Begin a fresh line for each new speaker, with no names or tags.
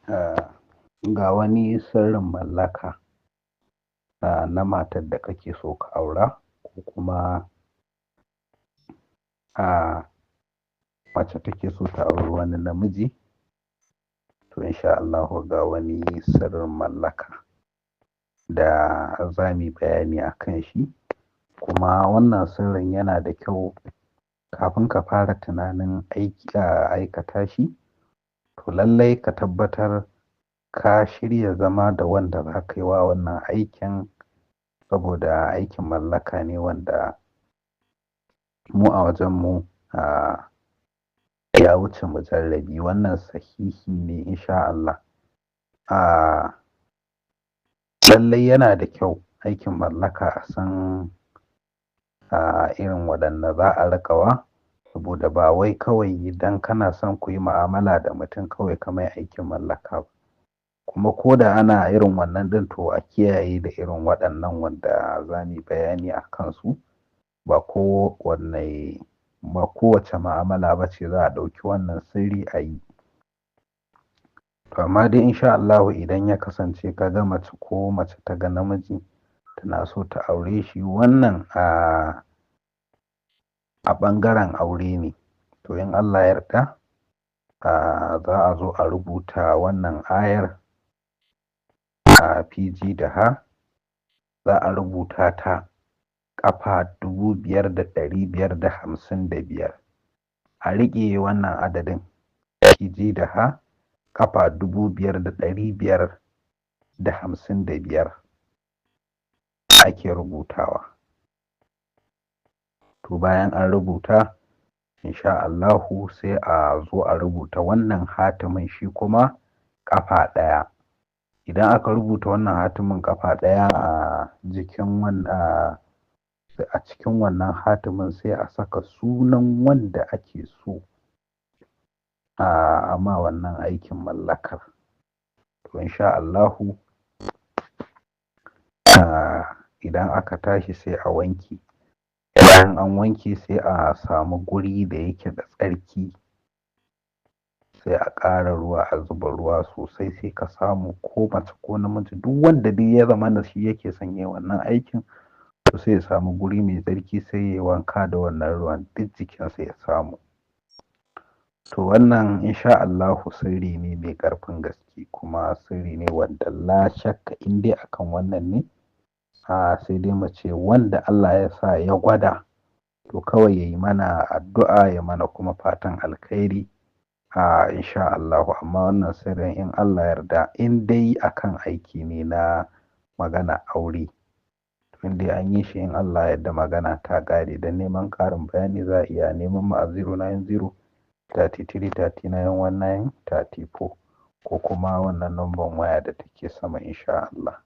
Ga wani sirrin mallaka na matar da kake so ka aura, ko kuma mace take so ta auri wani namiji. To insha Allahu ga wani sirrin mallaka da za mu yi bayani a kan shi. Kuma wannan sirrin yana da kyau kafin ka fara tunanin aikata shi, to lallai ka tabbatar ka shirya zama da wanda za ka yi wa wannan aikin, saboda aikin mallaka ne wanda mu a wajenmu ya wuce mujarrabi. Wannan sahihi ne insha Allah. Lallai yana da kyau aikin mallaka a san irin waɗanda za a riƙa wa, saboda ba wai kawai idan kana son ku yi mu'amala da mutum kawai ka mai aikin mallaka ba. Kuma ko da ana irin wannan ɗin, to a kiyaye da irin waɗannan wanda za mu yi bayani a kansu. Ba kowanne, ba kowace mu'amala ba ce za a ɗauki wannan sirri a yi. To amma dai insha Allahu idan ya kasance ka ga mace ko mace ta ga namiji tana so ta aure shi, wannan a ɓangaren aure ne. To in Allah ya yarda, za a zo a rubuta wannan ayar a PG da H, za a rubuta ta ƙafa 5555. A riƙe wannan adadin PG da H ƙafa 5555 ake rubutawa. To bayan an rubuta, insha Allahu sai a zo a rubuta wannan hatimin shi kuma ƙafa ɗaya. Idan aka rubuta wannan hatimin ƙafa ɗaya a jikin a cikin wannan hatimin, sai a saka sunan wanda ake so a ma wannan aikin mallakar. To insha Allahu idan aka tashi sai a wanke. Bayan an wanke, sai a samu guri da yake da tsarki, sai a ƙara ruwa, a zuba ruwa sosai, sai ka samu ko mace ko namiji, duk wanda dai ya zamana shi yake son yayi wannan aikin, to sai ya samu guri mai tsarki, sai yayi wanka da wannan ruwan, duk jikinsa ya samu. To wannan insha Allahu sirri ne mai ƙarfin gaske, kuma sirri ne wanda la shakka in dai akan wannan ne, sai dai mu ce wanda Allah ya sa ya gwada, to kawai yayi mana addu'a, ya mana kuma fatan alkhairi insha Allahu. Amma wannan sirrin in Allah ya yarda, in dai akan aiki ne na magana aure, to in dai an yi shi, in Allah ya yarda magana ta ƙare. Don neman ƙarin bayani za a iya neman mu a 090 33 39 19 34 ko kuma wannan number waya da take sama insha Allah.